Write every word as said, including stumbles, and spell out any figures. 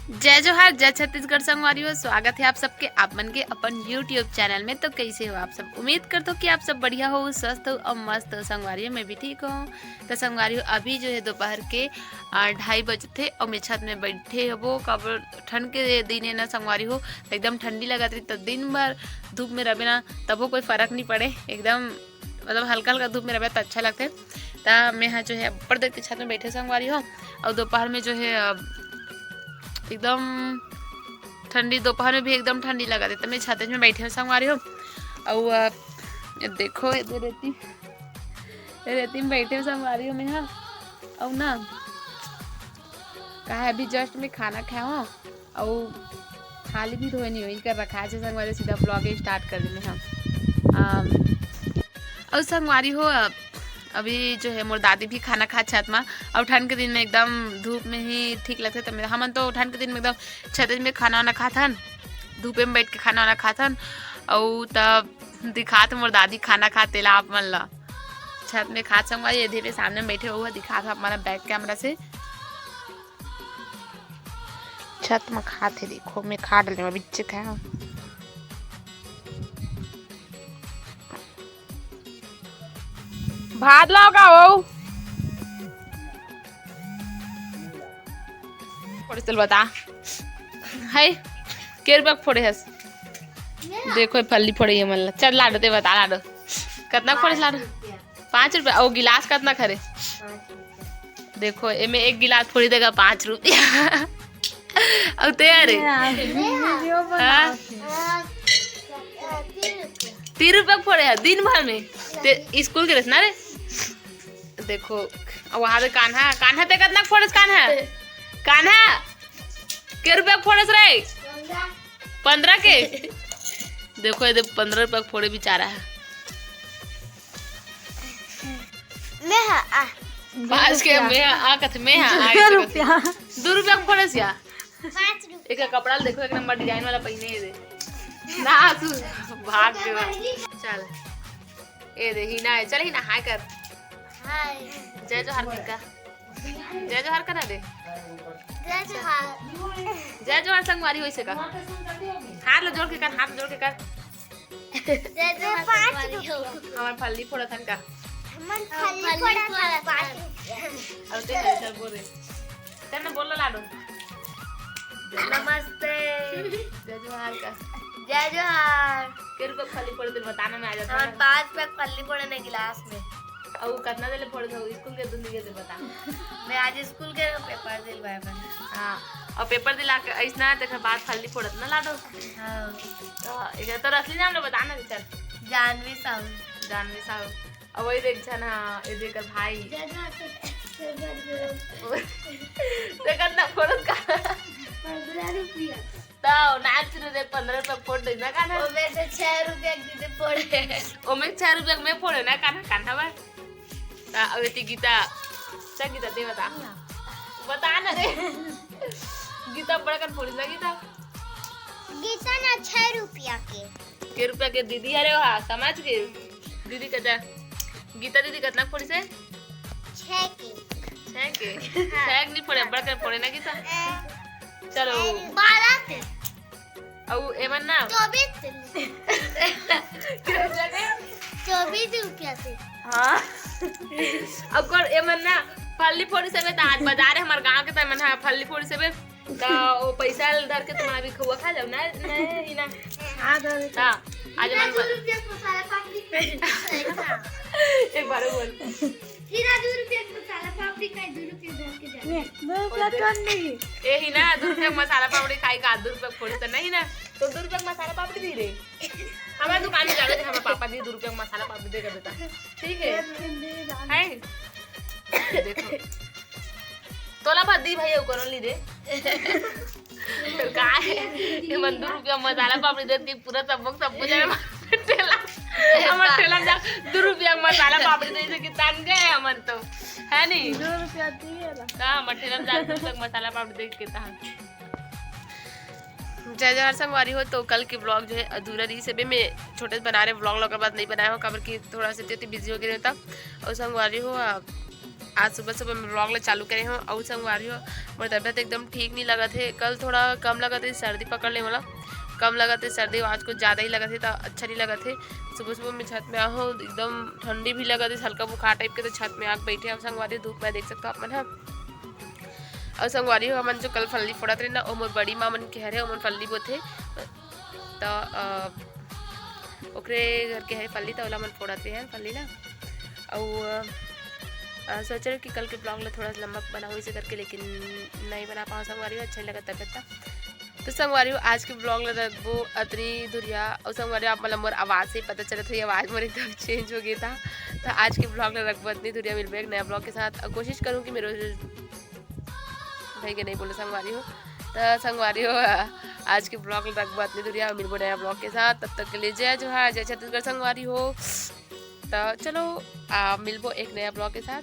जय जोहार, जय छत्तीसगढ़ संगवारी हो। स्वागत है आप सबके, आप मन के अपन YouTube चैनल में। तो कैसे हो आप सब? उम्मीद करत हो कि आप सब बढ़िया हो, स्वस्थ हो और मस्त हो संगवारी हो। मैं भी ठीक हूँ। तो संगवारी हो, अभी जो है दोपहर के, आ, ढाई बजथे और मैं छत में बैठे हबो, काबर ठंड के दिन है ना संगवारी हो, तो एकदम ठंडी लगत रही। तो दिन भर धूप में रहबे ना, तबो कोई फर्क नहीं पड़े, एकदम मतलब हल्का हल्का धूप में रहबे तो अच्छा लगथे। त मैं हा जो है अब्बड़ देर के छत में बैठे संगवारी हो, और दोपहर में जो है, अब एकदम ठंडी, दोपहर में भी एकदम ठंडी लगत हे, त मैं छत में बैठे हूँ संगवारी हो। और अ, ये देखो, ये रेती, ये रेती में बैठे हूँ संगवारी हो मैं हा। और ना, का है, अभी जस्ट मैं खाना खाए हूँ, और थाली भी धोए नहीं हुई कर रखा है संगवारी, सीधा ब्लॉग स्टार्ट कर देने हम। अम, और संगवारी हो, अब अभी जो है मोर दादी भी खाना खा छत मा, और ठंड के दिन में एकदम धूप में ही ठीक लगथे। तो मेरा, हमन तो ठंड के दिन में एकदम छत में खाना वाना खाथन, धूपे में बैठ के खाना वाना खाथन। और तब दिखात मोर दादी खाना खात तेला आप मन ला, छत में खात संगवारी, ये धीरे सामने में बैठे हुआ दिखात आप मन ला बैक कैमरा से। छत में खात हे, देखो, मैं खा डले, मैं बिच्चे खाए हूँ। भात लाओ का हो? थोड़ी सी बता, है के रुपया के फोड़े हस? देखो, ये फल्ली फोड़े ये मन ला। चल लाडो, ते बता लाडो, कतना के फोड़े लाडो? पाँच रुपया। ओ गिलास कतना खरे? देखो, एमे एक गिलास फोड़ी देगा पाँच रुपया। और ते अरे, वीडियो हाँ? बनाओ। तीन रुपया के फोड़े है दिन भर में। ते स्कूल के रहस ना रे। देखो, अब वहाँ पे कान्हा, कान्हा ते कतना के फोड़े कान्हा? कान्हा, के रुपया के फोड़े रे? पंद्रह के। देखो, ये दे पंद्रह रुपया के फोड़े बेचारा है। मैं हा, आ। पाँच के मैं हा, आ कथे मैं हा, आ दो ऐसे रुपया। कथे। दो रुपया के फोड़े सिया। पाँच रुपया। एक कपड़ा देखो, एक नंबर डिजाइन वाला पहिने हे दे। ना, तू भाग के बा। चल। ए दे, हिना है। चल, हिना, हाय कर। हाय। जय जोहार, मिका। जय जोहार करा दे। जय जोहार। जय जोहार संगवारी, वैसे का। हाथ ला जोड़ के कर, हाथ ला जोड़ के कर। जय जोहार पाँच संगवारी हो। हमर फल्ली फोड़त हन का? हमन फल्ली फोड़त हन, पाँच रुपया। अब ते हल चल बोल रे। चल ना, बोल ला लाडो। नमस्ते। जय जोहार का। जय जोहार। के रुपया फल्ली फोड़े तेला बता ना, मैं आ जाता हमन ना। पाँच रुपया फल्ली फोड़े ने गिलास में। अउ कतना देले फोड़े हो स्कूल के दुनी के, ते बता। मैं आज स्कूल के पेपर दिलवाए बन। हाँ, और पेपर दिला के ऐसना तेकर बाद फल्ली फोड़त ना लाडो। हाँ। तो एक तो असली नाम ला बता ना, चल। जानवी साहू। जानवी साहू। अब वही देख छन, हाँ, ये देकर भाई। जय जोहार से, से बड़ गयो। देखत ना फोड़त का। पंद्रह रुपया। तो नाच रे दे, पंद्रह रुपया फोड़ दे ना कान्हा। ओमे से छह रुपया के दीदी फोड़े। ओमे छह रुपया के मैं फोड़े ना कान्हा, कान्हा बा। ता, अब एती गीता। चल गीता, ते बता। बता ना रे। गीता बड़ा कन फोड़ी ना गीता। गीता ना छह रुपया के। के रुपया के दीदी, अरे वाह, समझ गए। दीदी कहता, गीता दीदी कितना फोड़ी से? छह के। छह के? हाँ। छह के नहीं फोड़े, बड़ा कन फोड़े ना गीता। ए, चलो। बारह के। अउ एमन ना? चौबीस। चौबीस रुपया से। हाँ। अब कर एमन ना फल्ली फोड़ी सबे, त आज बाजार है हमार गांव के, त एमन हा फल्ली फोड़ी सबे, त वो पैसा धर के तुम्हारा भी खउआ खा जाओ ना, नहीं ना। हाँ, धर के। हाँ, आज एमन दो रुपया के मसाला पापड़ी। एक बार बोल। हीरा दो रुपया के मसाला पापड़ी खाई, दो रुपया धर के जाए। ले, दो रुपया और दे। कौन देगी? ए ही ना, दो रुपया के मसाला पापड़ी खाई का, दो रुपया के फोड़ी तो नहीं ना, तो दो रुपया के मसाला पापड़ी दी रे। हमारे दुकान में जावे थे, हमारे पापा दी दो रुपया के मसाला पापड़ी देकर देता, ठीक है? ये तो हिंदी गाना। है? देखो, तोला भर दी भाई, वो कौन ली दे? का है? ये मन दो रुपया मसाला पापड़ी देत के पूरा सब लोग सब कुछ है, ठेला, हमर ठेला जा दो रुपया मसाला पापड़ी दे से किसान गए हमन तो, है नी? दो रुपया दिए ला। का हमर ठेला जा दो रुपया मसाला पापड़ी दे के किसान। जय जोहार संगवारी हो। तो कल के व्लॉग जो है अधूरा रही सबे, मैं छोटे से बना रहे व्लॉग, ओकर बाद नहीं बनाया हो, काबर कि थोड़ा सा इतनी बिजी हो गई रहता। और संगवारी हो, आ, आज सुबह सुबह मैं ब्लॉग ला चालू करे हूँ। और संगवारी हो, मोर तबियत एकदम ठीक नहीं लगत है। कल थोड़ा कम लगत है, सर्दी पकड़ ले मोला, कम लगत है सर्दी। आज कुछ ज़्यादा ही लगत है, तो अच्छा नहीं लगत है। सुबह सुबह मैं छत में आहूँ, एकदम ठंडी भी लगत है, हल्का बुखार टाइप के, तो छत में आके बैठे हूँ संगवारी हो, धूप में देख सकते हो आप मन ह। और संगवारी हो, हमन जो कल फल्ली फोड़त रहे ना, वो मोर बड़ी माँ मन के हरे, ओमन फल्ली बोथे, तो अ, ओकरे घर के हरे फल्ली, तो ओला मन फोड़त रहे हैं फल्ली ला। और अ, सोच रहे कि कल के ब्लॉग ला थोड़ा सा लंबा बनाऊँ इसे करके, लेकिन नहीं बना पाऊँ संगवारी हो, अच्छा नहीं लगा तबियत। तो संगवारी हो, आज के ब्लॉग ला रखबो अतनी धुरिया। और संगवारी हो, आप मतलब मोर आवाज़ से ही पता चलत है, आवाज़ मोर एकदम चेंज हो गया था। तो आज के ब्लॉग ला रखबो अतनी धुरिया, मिलबो एक नया ब्लॉग के साथ। और कोशिश करूँ कि मेरे भाई के नहीं बोलो संगवारी हो, तो संगवारी हो, आज के ब्लॉग ला रखबो अतनी धुरिया, मिलबो नया ब्लॉग के साथ। तब तक के लिए जय जोहार, जय छत्तीसगढ़ संगवारी हो। तो चलो, आ, मिलबो एक नया ब्लॉग के साथ।